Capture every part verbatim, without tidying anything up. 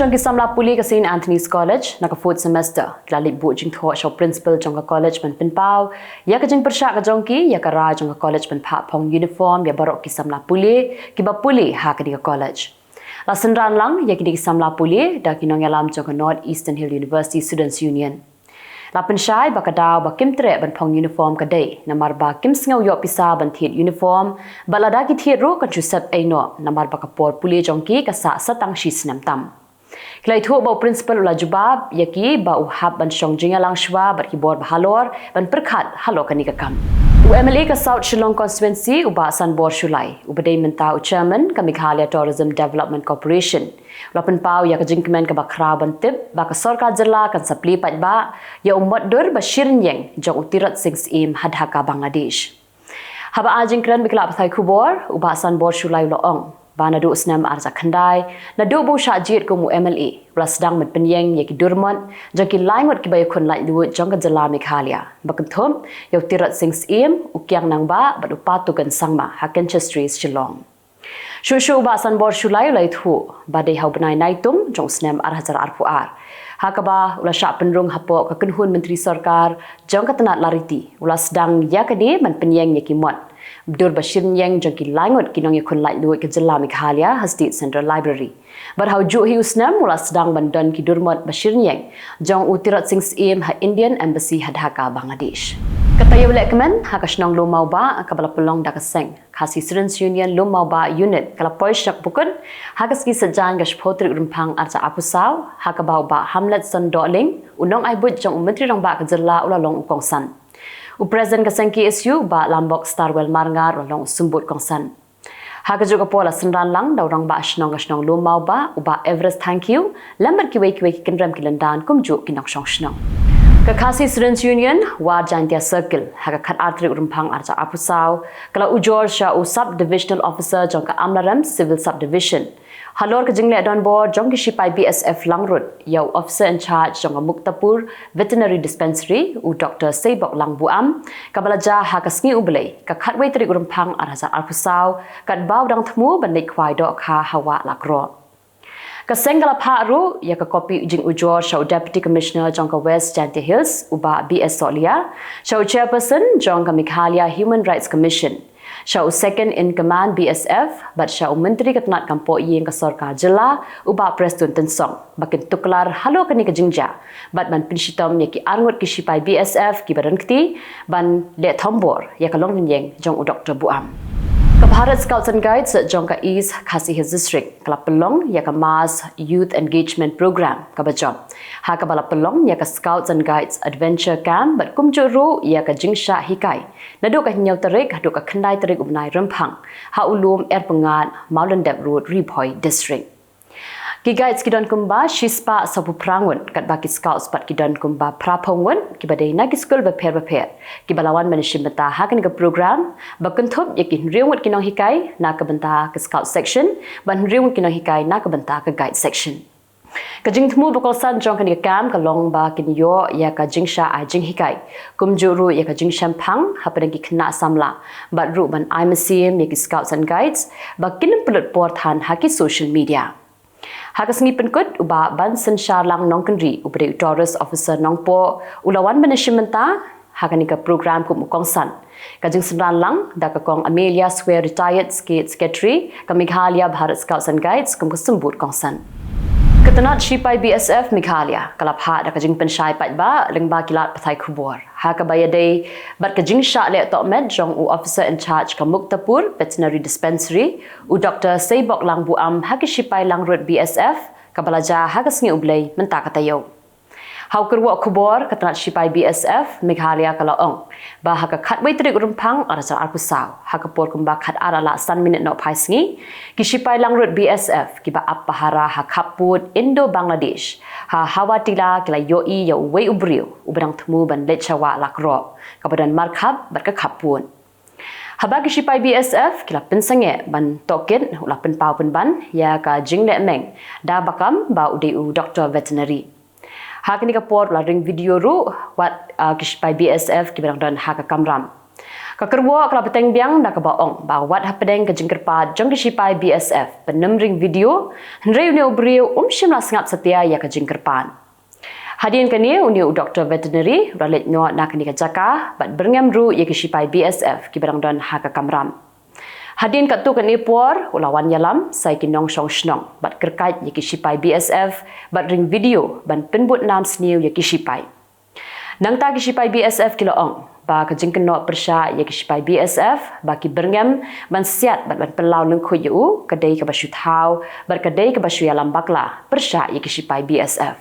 Jong ki samla pule ka St Anthony's College na ka fourth semester ki la leit buh jingthoh sha u principal jong ka college ban pynpaw ïa ka jingpyrshah ka jong ki ïa ka rai jong ka college ban phah phong uniform ïa baroh ki samla pule kiba pule ha kane ka college. La synran lang ïa kine ki samla pule da ki nongïalam jong ka North Eastern Hill University Students Union. La pynshai ba ka daw ba kim treh ban phong uniform ka dei namar ba kim sngew ïoh pisa ban thied uniform, bad lada ki thied ruh kan shu sep ei noh namar ba ka por pule jong ki ka sah sa tang shi snem tam. Ki la ïathuh ba u principal u la jubab ïa ki ba u hap ban shong jingïalang shuwa bad ki bor ba halor ban pyrkhat halor kane ka kam. U M L A ka South Shillong Constituency u Bah Sanbor Shullai, uba dei mynta u chairman ka Meghalaya Tourism Development Corporation, u la pynpaw ïa ka jingkmen kaba khraw ban tip ba ka sorkar jylla kan sa plie paidbah ïa u mot dur ba shi rynïeng jong u Tirot Sing Syiem ha Dhaka, Bangladesh. Haba ai jingkren bad ki lad pathai khubor, u Bah Sanbor Shullai u la ong ba naduh u snem ar hajar khyndai, naduh ba u shah jied kum u M L A, u la sdang ban pynïeng ïa ki dur mot jong ki lai ngut kiba ïakhun laitluid jong ka jylla Meghalaya, ba kynthup ïa u Tirot Sing Syiem, u Kiang Nangbah bad u Patugan Sangma ha Kynshashtri, Shillong. Shuh shuh u Bah Sanbor Shullai u la ïathuh ba dei ha u bnai Naitung jong u snem ar hajar arphew ar, ha kaba u la shah pynrung hapoh ka kynhun myntri sorkar jong ka tnat Lariti, u la sdang ïa kane ban pynïeng ïa ki mot dur ba shi rynïeng jong ki lai ngut ki nongïakhun laitluid ka jylla Meghalaya ha State Central Library. Bad ha u juh hi u snem u la sdang ban don ki dur mot ba shi rynïeng jong u Tirot Sing Syiem ha Indian Embassy ha Dhaka, Bangladesh. Ka taïew lehkmen ha ka shnong Lum Mawbah kaba la pynlong da ka seng Khasi Students Union Lum Mawbah Unit ka la poi sha ka pukut ha ka sngi Saitjaiñ ka shiphew tarik Rymphang ar hajar arphew saw, ha kaba u Bah Hamletson Dohling, u nongai buit jong u Myntri Rangbah ka jylla, u la long u kongsan. U President ka seng K S U, Bah Lambok Starwell Marngar, u la long u symbud kongsan. Ha kajuh ka por la synran lang da u Rangbah Shnong ka shnong Lum Mawbah, u Bah Everest Thangkhiew, lem bad kiwei kiwei ki kynrem ki lyndan kumjuh ki nongshong shnong. Ka Khasi Students Union War Jaintia Circle ha ka khatar tarik Rymphang ar hajar arphew saw ka la ujor sha u Sub Divisional Officer jong ka Amlarem Civil Sub Division, halor ka jingleh donbor jong ki shipai B S F Langrut ïa u Officer in Charge jong ka Muktapur Veterinary Dispensary, u Doktor Seibok Lang Buam, kaba la jia ha ka sngi U Blei ka khatwei tarik Rymphang ar hajar arphew saw, katba u dang thmu ban leit khwai dohkha ha Wah Lakroh. Ka seng ka la phah ruh ïa ka kopi jingujor sha u Deputy Commissioner jong ka West Jaintia Hills, u Bah B S Sohliya, sha u Chairperson jong ka Meghalaya Human Rights Commission, sha u Second in Command B S F bad sha u Myntri ka tnat kam pohïing ka sorkar jylla, u Bah Prestone Tynsong, ba kin tuklar halor kane ka jingjia bad ban pynshitom ïa ki arngut ki shipai B S F kiba don kti ban leh thombor ïa ka longrynïeng jong u Doktor Buam. Ka Bharat Scouts and Guides jong ka East Khasi Hills District ka la pynlong ïa ka Mass Youth Engagement Program kaba jop, ha kaba la pynlong ïa ka Scouts and Guides Adventure Camp bad kumjuh ruh ïa ka jingshah hikai naduh ka hynñiew tarik haduh ka khyndai tarik u bnai Rymphang ha u lum Erpyngngad, Mawlyndep Road, Ri Bhoi District. Ki guides ki don kumba shispah sawphew phra ngut, katba ki scouts pat ki don kumba phraphew ngut, kiba dei na ki skul bapher bapher, kiba la wan ban ïashim bynta ha kane ka program, ba kynthup ïa ki hynriew ngut ki nonghikai na ka bynta ka scout section bad hynriew ngut ki nonghikai na ka bynta ka guide section. Ka jingthmu ba kongsan jong kane ka camp ka long ba kin ïoh ïa ka jingshah ai jinghikai, kumjuh ruh ïa ka jingshemphang hapdeng ki khynnah samla, bad ruh ban ai mynsiem ïa ki scouts and guides ba kin ym pynlut por than ha ki social media. Ha ka sngi pynkut, u Bah Bansynshar Lang Nongkynrih, uba dei u Tourist Officer Nongpoh, u la wan ban ïashim bynta ha kane ka program kum u kongsan. Ka jingsynran lang da ka Kong Amelia Swer, Retired State Secretary ka Meghalaya Bharat Scouts and Guides, kum ka symbud kongsan. Ka tnat shipai B S F Meghalaya ka la phah da ka jingpynshai paidbah lyngba ki lad pathai khubor, ha kaba ïadei bad ka jingshah leh tohmet jong u Officer in Charge ka Muktapur Veterinary Dispensary, u Doktor Seibok Lang Buam, ha ki shipai Langrut B S F, kaba la jia ha ka sngi U Blei mynta ka taïew. Ha u kyrwoh khubor, ka tnat shipai B S F Meghalaya ka la ong ba ha ka khatwei tarik Rymphang ar hajar arphew saw, ha ka por kumba khatar la san minit nohphai sngi, ki shipai Langrut B S F kiba ap pahara ha khappud Indo-Bangladesh ha Hawatila ki la ïohi ïa uwei u briew uba dang thmu ban leit sha Wah Lakroh, kaba don markhap bad ka khappud. Haba ki shipai B S F ki la pynsangeh ban tohkit, u la pynpaw pynban ïa ka jinglehmeng da ba kam ba u dei u doktor veterinary. Ha kane ka por u la ring video ruh wat, ah, ki shipai B S F kiba dang don ha ka kamram. Ka kyrwoh ka la bteng biang da kaba ong ba wat hapdeng ka jingkyrpad jong ki shipai B S F ban ym ring video, hynrei une u briew um shym la sngap satia ïa ka jingkyrpad. Hadien kane une u doktor veterinary u la leit noh na kane ka jaka bad byrngem ruh ïa ki shipai B S F kiba dang don ha ka kamram. Hadien katto katne por u la wan ïalam sa ïa ki nongshong shnong bad kyrkait ïa ki shipai B S F bad ring video ban pynbud nam sniew ïa ki shipai. Nangta ki shipai B S F ki la ong ba ka jingkynnoh pyrshah ïa ki shipai B S F ba ki byrngem ban siat bad ban pynlaw lyngkhuid ïa u ka dei kaba shu thaw bad ka dei kaba shu ïalam bakla pyrshah ïa ki shipai B S F.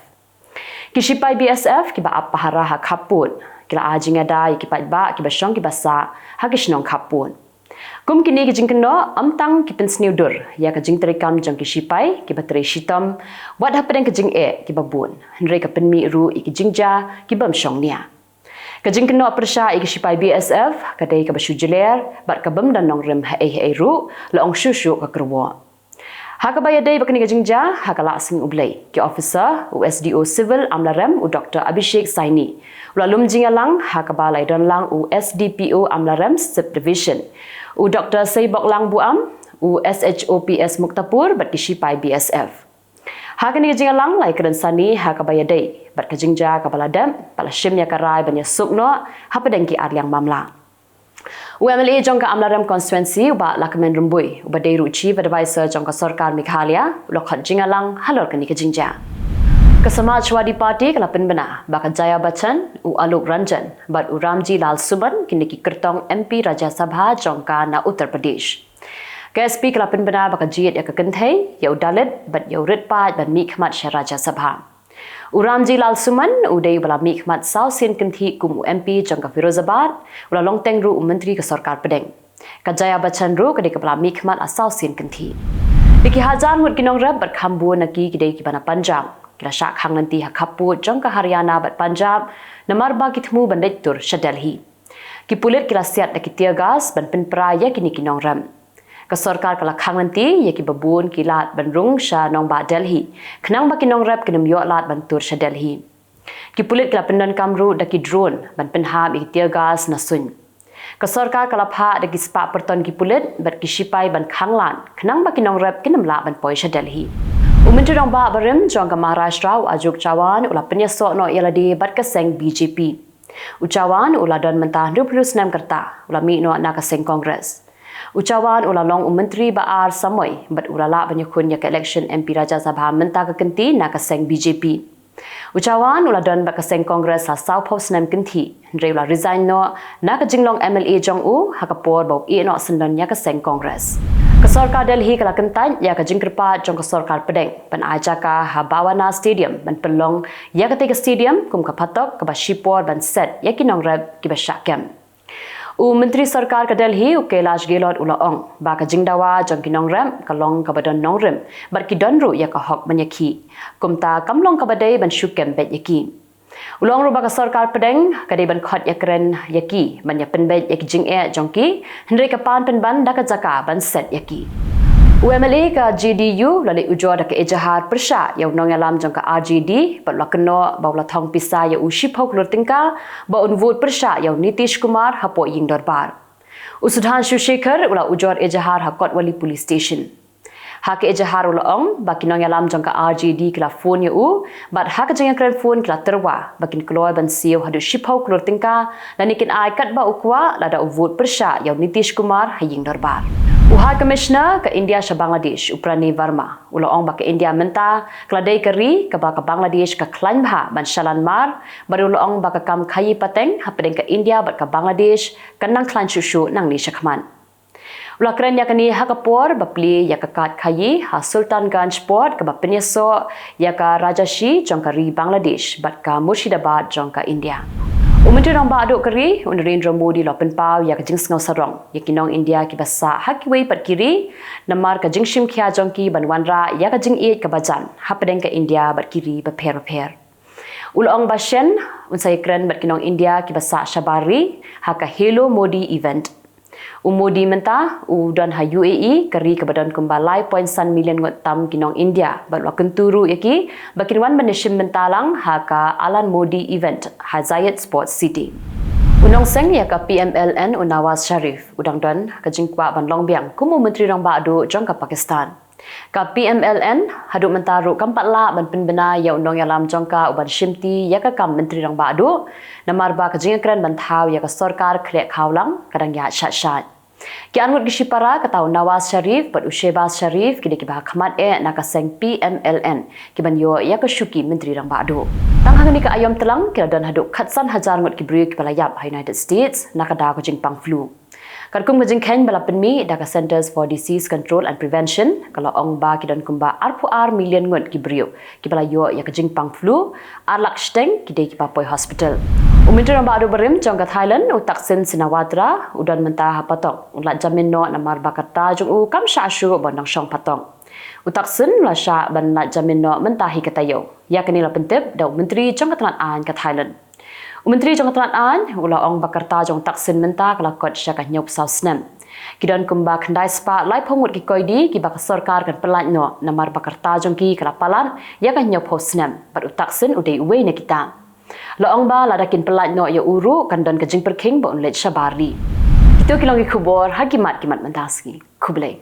Ki shipai B S F kiba ap pahara ha khappud ki la ai jingïada ïa ki paidbah kiba shong kiba sah ha ki shnong khappud. Kum kine ki jingkynnoh, ym tang ki pynsniew dur ïa ka jingtrei kam jong ki shipai kiba trei shitom, wat hapdeng ka jingeh kiba bun, hynrei ka pynmih ruh ïa ki jingjia ki bym shong nia. Ka jingkynnoh pyrshah ïa ki shipai B S F ka dei kaba shu jler bad ka bym don nongrim haei haei ruh, la ong shuh shuh ka kyrwoh. Ha kaba ïadei bad kane ka jingjia, ha ka Lah Sngi U Blei, ki officer, u S D O Civil Amlarem, u doktor Abhishek Saini, u la lum jingïalang ha kaba la ïadon lang u S D P O Amlarem Sub Division, u doktor Seiboklang Buam, u S H O P S Muktapur bad ki shipai B S F. Ha kane ka jingïalang la ïakren sani ha kaba ïadei bad ka jingjia kaba la dep, ba la shim ïa ka rai ban ïasuk noh hapdeng ki arliang mamla. U M L A jong ka Amlarem constituency, u Bah Lahkmen Rymbui, uba dei ruh Chief Advisor jong ka sorkar Meghalaya, u la khot jingïalang halor kane ka jingjia. Ka Samajwadi Party ka la pynbna ba ka Jaya Bachchan, u Alok Ranjan bad u Ramji Lal Suman kine ki kyrtong M P Rajya Sabha jong ka na Uttar Pradesh. Ka S P ka la pynbna ba ka jied ïa ka kynthei, ïa u Dalit bad ïa u rit paid ban mihkhmat sha Rajya Sabha. U Ramji Lal Suman u dei uba la mihkhmat saw sien kynthih kum u M P jong ka Firozabad, u la long teng ruh u myntri ka sorkar pdeng. Ka Jaya Bachchan ruh ka dei kaba la mihkhmat ha saw sien kynthih. Ïa ki hajar ngut ki nongrep bad kham bun na ki ki dei kiba na Punjab, ki la shah khang lynti ha khappud jong ka Haryana bad Punjab namar ba ki thmu ban leit tur sha Delhi. Ki pulit ki la siat da ki tear gas ban pynpra ïa kine ki nongrep. Ka sorkar ka la khang lynti ïa kiba bun ki lad ban rung sha nongbah Delhi, khnang ba ki nongrep kin ym ïoh lad ban tur sha Delhi. Ki pulit ki la pyndonkam ruh da ki drone ban pynhap ïa ki tear gas na suiñ. Ka sorkar ka la phah da ki spah pyrton ki pulit bad ki shipai ban khang lad, khnang ba ki nongrep kin ym lah ban poi sha Delhi. U Myntri Rangbah barim jong ka Maharashtra, u Ashok Chauhan, u la pynïasoh noh ïa lade bad ka seng B J P. U Chauhan u la don mynta hynriewphew snem ka rta, u la mih noh na ka seng Congress. U Chauhan u la long u myntri ba ar samoi bad u la lah ban ïakhun ïa ka election M P Rajya Sabha mynta ka kynti na ka seng B J P. U Chauhan u la don bad ka seng Congress ha sawphew snem kynthih, hynrei u la resign noh na ka jinglong M L A jong u ha ka por ba u ïeh noh syndon ïa ka seng Congress. Ka sorkar Delhi ka la kyntait ïa ka jingkyrpad jong ka sorkar pdeng ban ai jaka ha Bhavana Stadium ban pynlong ïa katei ka stadium kum ka phatok kaba shipor ban set ïa ki nongrep kiba shah kem. U Myntri Sorkar ka Delhi, u Kailash Gehlot, u la ong ba ka jingdawa jong ki nongrep ka long kaba don nongrim bad ki don ruh ïa ka hok ban ïakhih. Kumta kam long kaba dei ban shu kem beit ïa ki. U la ong ruh ba ka sorkar pdeng ka dei ban khot ïakren ïa ki ban ïa pynbeit ïa ki jingeh jong ki, hynrei ka pan pynban da ka jaka ban set ïa ki. U M L A ka J D U u la leit ujor da ka ejahar pyrshah ïa u nongïalam jong ka R J D bad u la kynnoh ba u la thong pisa ïa u shiphew klur tyngka ba un vote pyrshah ïa u Nitish Kumar hapoh ïing dorbar. U Sudhanshu Shekhar u la ujor ejahar ha Kotwali Police Station. Ha ka ejahar u la ong ba ki nongïalam jong ka R J D ki la phone ïa u bad ha ka jingïakren phone ki la tyrwa ba kin kloi ban siew haduh shiphew klur tyngka lane kin ai katba u kwah lada u vote pyrshah ïa u Nitish Kumar ha ïing dorbar. U High Commissioner ka India sha Bangladesh, u Pranay Verma, u la ong ba ka India mynta ka la dei ka ri kaba ka Bangladesh ka khlaiñ bha ban shalan mar, bad u la ong ba ka kam khaïi pateng hapdeng ka India bad ka Bangladesh kan nang khlaiñ shuh shuh nangne shakhmat. U la kren ïa kane ha ka por ba plie ïa ka kad khaïi ha Sultanganj Port kaba pynïasoh ïa ka Rajshahi jong ka ri Bangladesh bad ka Murshidabad jong ka India. U Myntri Rangbah duh ka ri, u Narendra Modi, u la pynpaw ïa ka jingsngew sarong ïa ki nong India kiba sah ha kiwei pat ki ri namar ka jingshim khia jong ki ban wanrah ïa ka jingïeit kaba jan hapdeng ka India bad ki ri bapher bapher. U la ong ba shen un sa ïakren bad ki nong India kiba sah shabar ri ha ka Hello Modi event. U Modi mynta u don ha U A E, ka ri kaba don kumba lai point san million ngut tam ki nong India, bad u la kyntu ruh ïa ki ba kin wan ban ïashim bynta lang ha ka Alan Modi event ha Zayed Sports City. U nongseng ïa ka P M L N u Nawaz Sharif u dang don ka jingkwah ban long biang kum u Myntri Rangbah Duh jong ka Pakistan. Ka P M L N haduh mynta ruh kam pat lah ban pynbna ïa u nongïalam jong ka u ban shimti ïa ka kam Myntri Rangbah Duh, namar ba ka jingkren ban thaw ïa ka sorkar khleh khawlang ka dang ïaid shah shah. Ki arngut ki shipara, kata u Nawaz Sharif bad u Shehbaz Sharif, ki dei kiba khmat eh na ka seng P M L N ki ban ïoh ïa ka shuki Myntri Rangbah Duh. Tang hangne ka aïom tlang ki la don haduh khatsan hajar ngut ki briew kiba la ïap ha United States na ka daw ka jingpang flu. Katkum ka jingkheiñ ba la pynmih da ka Centers for Disease Control and Prevention, ka la ong ba ki don kumba arphew ar million ngut ki briew kiba la ïoh ïa ka jingpang flu, ar lak shiteng ki dei kiba poi hospital. U Myntri Rangbah Duh barim jong ka Thailand, u Thaksin Shinawatra, u don mynta ha patong. U la jamin noh namar ba ka rta jong u kam shah shuh ban dang shong patong. U Thaksin u la shah ban la jamin noh mynta hi ka taïew. Ïa kane la pyntip da u Myntri jong ka tnat aiñ ka Thailand. U Myntri jong ka tnat aiñ u la ong ba ka rta jong u Thaksin mynta ka la kot sha ka hynñiewphew saw snem. Ki don kumba khyndai spah laiphew ngut ki koidi kiba ka sorkar kan pyllait noh namar ba ka rta jong ki ka la palat ïa ka hynñiewphew snem, bad u Thaksin u dei uwei na kita. La ong ba lada kin pyllait noh ïa u ruh kan don ka jingpyrkhing ba un leit shabar ri. Kito ki long ki khubor ha ki mat ki mat mynta sngi. Khublei.